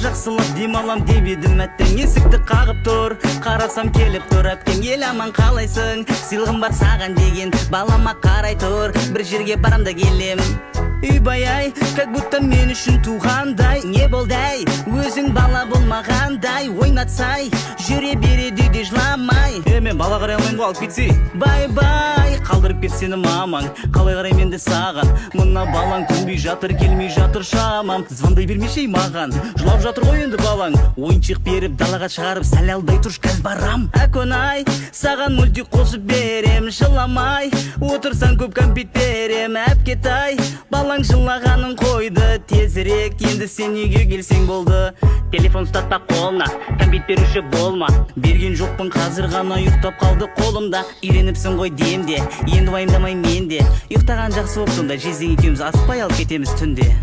Жақсылап демалам деп едім, әттең, есікті қағып тұр. Қарасам, келіп тұр әпкең. Ел аман, қалайсың? Сыйлығым бар саған деген. Балама қарай тұр, бір жерге барам да келем. Үйбай ай, как будто мен үшін туғандай. Не болды, әй, өзің бала болмағандай? Ойнатсай, жүре береді үйде жыламай. Е, мен бала қарай алмаймын ғой, алып кетсей. Бай бай, қалдырып кет сені мамаң. Қалай қараймын енді саған? Мына балаң көнбей жатыр, келмей жатыр шамам. Звондай бермеші ей маған, жылап жатыр ғой енді балаң. Ойыншық беріп, далаға шығарып, сәл алдай тұршы, қазір барам. Әконай, саған мультик қосып берем. Жыламай отырсаң, көп кәмпит берем. Әпкетай, балаң жылағанын қойды. Тезірек енді сен үйге келсең болды. Телефон ұстатпа қолына, кәмпит беруші болма. Берген жоқпын, қазір ғана ұйықтап қалды қолымда. Үйреніпсің ғой демде, енді уайымдамай мен де. Ұйықтаған жақсы болыпты онда, жездең екеуміз асықпай алып кетеміз түнде.